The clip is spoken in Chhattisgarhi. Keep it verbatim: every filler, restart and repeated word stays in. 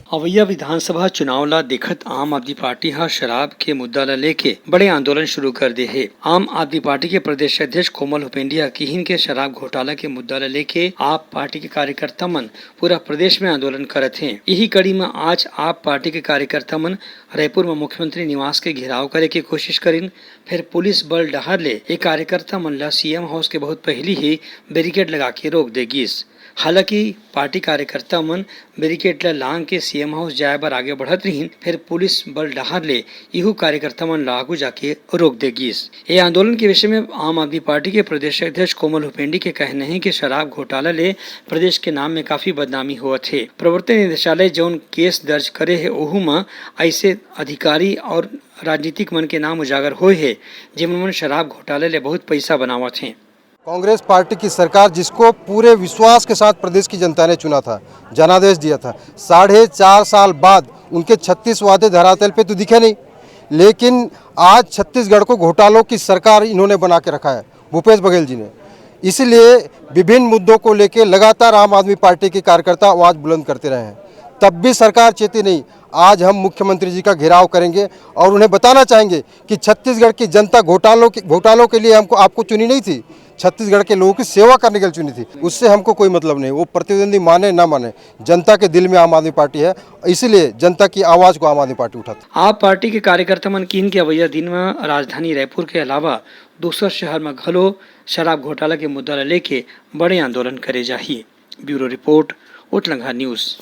अवइया विधानसभा चुनाव ला देखत आम आदमी पार्टी ह शराब के मुद्दा ला लेके बड़े आंदोलन शुरू कर दे हे। आम आदमी पार्टी के प्रदेश अध्यक्ष कोमल हुपेंडी ह किहिन के शराब घोटाला के मुद्दा ला लेके आप पार्टी के कार्यकर्ता मन पूरा प्रदेश में आंदोलन करत हें। इही कड़ी म आज आप पार्टी के कार्यकर्ता मन रायपुर म मुख्यमंत्री निवास के घेराव करे के कोशिश करिन। फेर पुलिस बल डहार ले ए कार्यकर्ता मन ला सीएम हाउस के बहुत पहिली ही बैरिकेड लगा के रोक दे गिस। हालांकि पार्टी कार्यकर्ता मन बैरिकेड ला लांग के सीएम हाउस जाए बर आगे बढ़त रहिन, फेर पुलिस बल डहार ले इहू कार्यकर्ता मन ला आगू जाके रोक दे गिस। ए आंदोलन के विषय में आम आदमी पार्टी के प्रदेश अध्यक्ष कोमल हुपेंडी के कहना हे कि शराब घोटाला ले प्रदेश के नाम में काफी बदनामी होवत हे। प्रवर्तन निदेशालय जौन केस दर्ज करे हे, ओहू म ऐसे अधिकारी और राजनीतिक मन के नाम उजागर होए हे, जेमन मन शराब घोटाला ले बहुत पैसा बनावत हें। कांग्रेस पार्टी की सरकार, जिसको पूरे विश्वास के साथ प्रदेश की जनता ने चुना था, जनादेश दिया था, साढ़े चार साल बाद उनके छत्तीस वादे धरातल पे तो दिखे नहीं, लेकिन आज छत्तीसगढ़ को घोटालों की सरकार इन्होंने बना के रखा है भूपेश बघेल जी ने। इसलिए विभिन्न मुद्दों को लेके लगातार आम आदमी पार्टी के कार्यकर्ता आवाज बुलंद करते रहे हैं, तब भी सरकार चेती नहीं। आज हम मुख्यमंत्री जी का घेराव करेंगे और उन्हें बताना चाहेंगे कि छत्तीसगढ़ की जनता घोटालों के घोटालों के लिए हमको आपको चुनी नहीं थी, छत्तीसगढ़ के लोगों की सेवा करने के लिए चुनी थी। उससे हमको कोई मतलब नहीं, वो प्रतिद्वंदी माने ना माने, जनता के दिल में आम आदमी पार्टी है, इसीलिए जनता की आवाज को आम आदमी पार्टी उठाती। आप पार्टी के कार्यकर्ता मन किहिन के अवइया दिन म राजधानी रायपुर के अलावा दूसर शहर म घलो शराब घोटाला के मुद्दा ल लेके बड़े आंदोलन करे जाही। Bureau report, Uthlangha news.